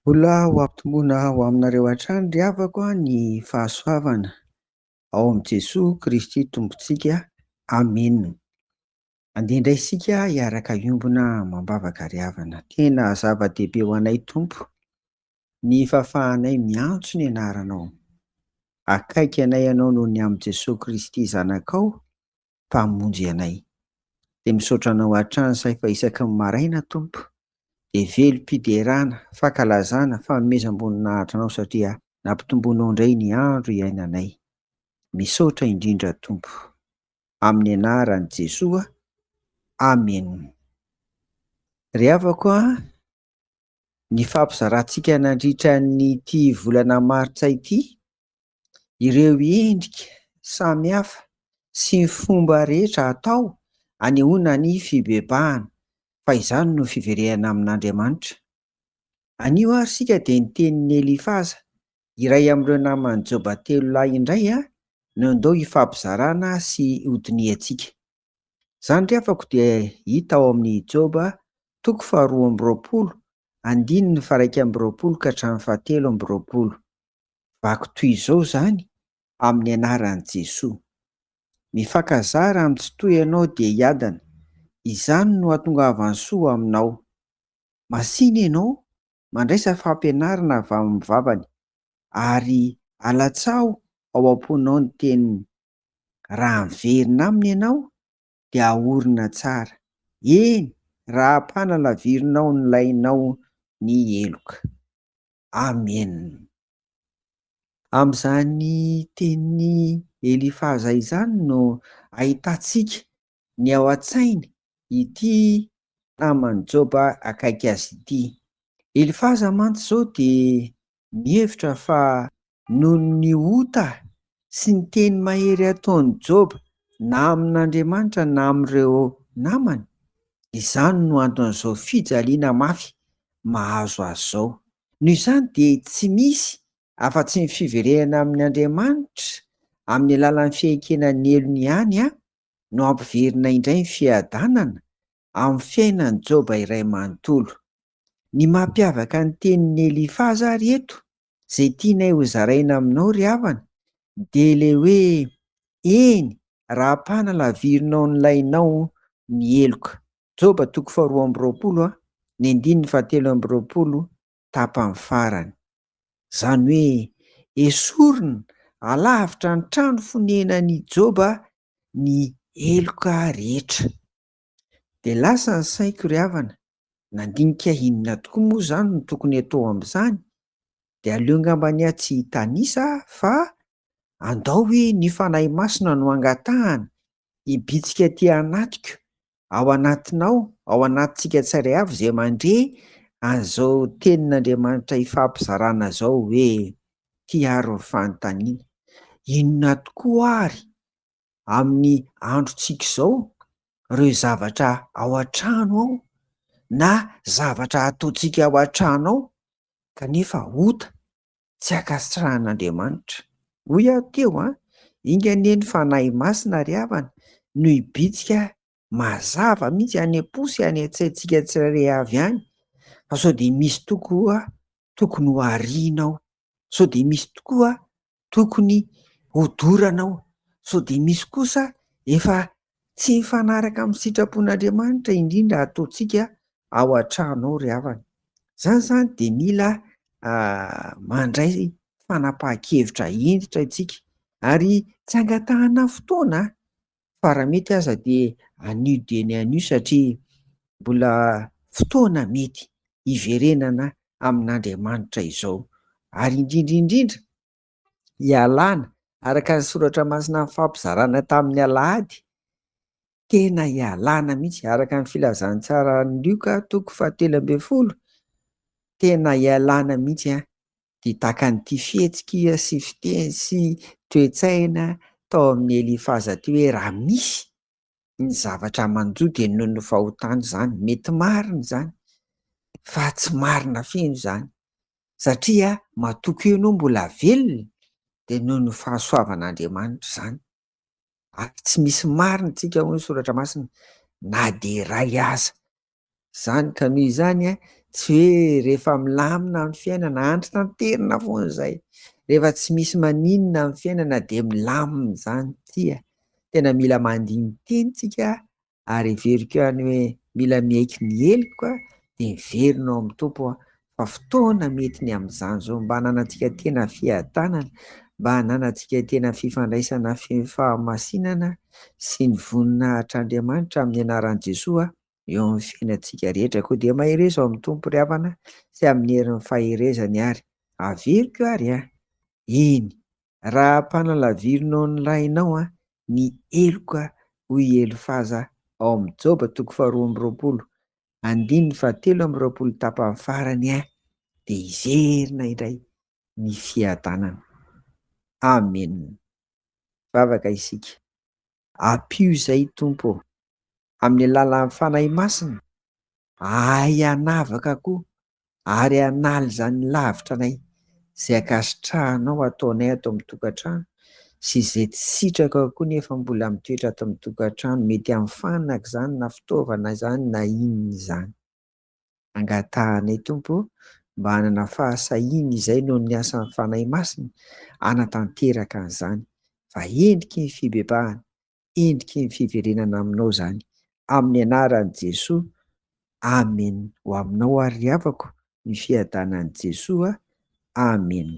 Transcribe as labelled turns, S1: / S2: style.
S1: Mbola ho ampitomboina ho aminareo hatrany ry havako ny fahasoavana ao amin'i Jesoa Kristy Tompontsika. Amena. Andeha indray isika hiaraka hiombona amam-bavaka ry havana. Tena zava-dehibe ho anay Tompo ny fahafahanay miantso ny anaranao. Akaiky anay ianao noho ny amin'i Jesoa Kristy Zanakao Mpamonjy anay. Dia misaotra anao hatrany izahay fa isaky ny maraina Tompo dia velom-piderana, fankalazana, fanomezam-boninahitra anao satria nampitomboinao indray ny andro iainanay. Misaotra indrindra Tompo. Amin'ny anaran'i Jesoa. Amena. Ry havako a, ny fampizarantsika nandritra an'ity volana martsa ity, ireo endrika samihafa sy ny fomba rehetra atao anehoana ny fibebahana, fa izany no fiverenana amin'Andriamanitra. Anio ary isika dia ny tenin'i Elifaza, iray amin'ireo naman'i Joba telo lahy indray no andao hifampizarana sy hodinihantsika. Izany ry havako dia hita ao amin'ny Joba toko faharoa amby roapolo, andininy faha-21 ka hatramin'ny faha-23. Vaky toy izao izany amin'ny anaran'i Jesoa. Mifankazara amin'ny Tsitoha ianao dia hiadana, izany no hahatongavan'ny soa aminao. Masìna ianao, mandraisa fampianarana avy amin'ny vavany, ary alatsaho ao am-ponao ny teniny. Raha miverina aminy ianao dia haorina tsara, eny, raha ampanalavirinao ny lainao ny heloka. Amen. Amin'izany tenin'i Elifaza izany no ahitantsika ny ao an-tsainy ity naman'i Joba akaiky azy ity. Elifaza mantsy izao dia mihevitra fa noho ny ota sy ny teny mahery ataon'i Joba na amin'Andriamanitra na amin'ireo namany, izany no anton'izao fijaliana mafy mahazo azy izao. Noho izany dia tsy misy afa-tsy ny fiverenana amin' Andriamanitra amin'ny alalan'ny fiaikena ny helony ihany no hampiverina indray ny fiadanana amin'ny fiainan'i Joba iray manontolo. Ny mampiavaka ny tenin'i Elifaza ary eto, izay tianay hozaraina aminao ry havana, dia ilay hoe, Eny, raha ampanalavirinao ny lainao ny heloka. Joba toko faharoa amby roapolo, ny andininy fahatelo amby roapolo tapany farany. Izany hoe esorina alavitra ny trano fonenan'i Joba ny heloka rehetra. Dia lasa ny saiko ry havana, nandinika inona tokoa moa izany no tokony atao amin'izany? Dia aleo angambany aho tsy hitanisa fa andao hoe ny Fanahy Masina no angatahana hibitsika aty anatiko, ao anatinao, ao anatintsika tsirairay avy izay mandre an'izao tenin'Andriamanitra ifampizarana izao hoe, ity ary ny fanontaniana, inona tokoa ary amin'ny androntsika izao ireo zavatra ao an-trano ao na zavatra ataontsika ao an-trano ao kanefa ota tsy ankasitrahan'Andriamanitra. Hoy aho teo an, enga anie ny Fanahy Masina ry havana no hibitsika mazava mihitsy any am-po sy any an-tsaintsika tsirairay avy any fa sao dia misy tokoa tokony ho ariana ao, sao dia misy tokoa tokony hodorana ao, sao dia misy kosa efa tsy mifanaraka amin'ny sitrapon'Andriamanitra indrindra ataontsika ao an-trano ao ry havana. Izany izany dia mila mandray fanapahan-kevitra hentitra isika ary tsy angatahana fotoana fa raha mety aza dia anio dia ny anio satria mbola fotoana mety hiverenana amin'Andriamanitra izao ary indrindra indrindra hialana araka ny soratra masina nifampizarana tamin'ny alahady, tena hialana mihitsy araka ny filazantsaran'i Lioka toko fahatelo ambin'ny folo, tena hialana mihitsy an! dia tahaka an'ity fihetsika sy fiteny sy toe-tsaina tao amin'i Elifaza ity hoe raha misy ny zavatra manjo dia noho ny fahotana izany, mety marina izany fa tsy marina feno izany satria matoky eo ianao mbola velona dia noho ny fahasoavan'Andriamanitra izany ary tsy misy marina isika hoy ny soratra masina na dia iray aza. Izany ka noho izany Tsy hoe rehefa milamina ny fiainana, andry tanterina foana izay. Rehefa tsy misy maninona amin'ny fiainana dia milamina izany. Tsia, tena mila mandini-tena isika ary heveriko ihany hoe mila miaiky ny heloka dia miverina ao amin'ny Tompo fa fotoana mety ny amin'izany izao mba hananantsika tena fiadanana, mba hananantsika tena fifandraisana feno fahamasinana sy ny voninahitr'Andriamanitra amin'ny anaran'i Jesoa eo amin'ny fiainantsika rehetra. Koa dia mahereza ao amin'ny Tompo ry havana sy amin'ny herin'ny faherezany ary averiko ary an! Eny, raha ampanalavirinao ny rainao an, ny heloka, hoy i Elifaza ao amin'ny Joba toko faharoa amby roapolo, andininy fahatelo amby roapolo tapany farany an, dia hiverina indray ny fiadanana. Amena. Vavaka isika. Ampio izay Tompo ô, amin'ny alalan'ny Fanahy Masina, hahay hanavaka koa ary hanala izany lavitra anay izay ankasitrahanao ataonay ato amin'ny tokantrano sy izay tsy sitrakao koa nefa mbola mitoetra ato amin'ny tokantrano, mety amin'ny fanaka izany na fitaovana izany na inona izany. Angatahanay Tompo ô mba hanana fahasahiana izay noho ny asan'ny Fanahy Masina hanatanteraka an'izany fa endriky ny fibebahana, endriky ny fiverenana aminao izany. Amin'ny anaran'i Jesoa, Amen. Ho aminao ary ry havako ny fiadanan'i Jesoa. Amen.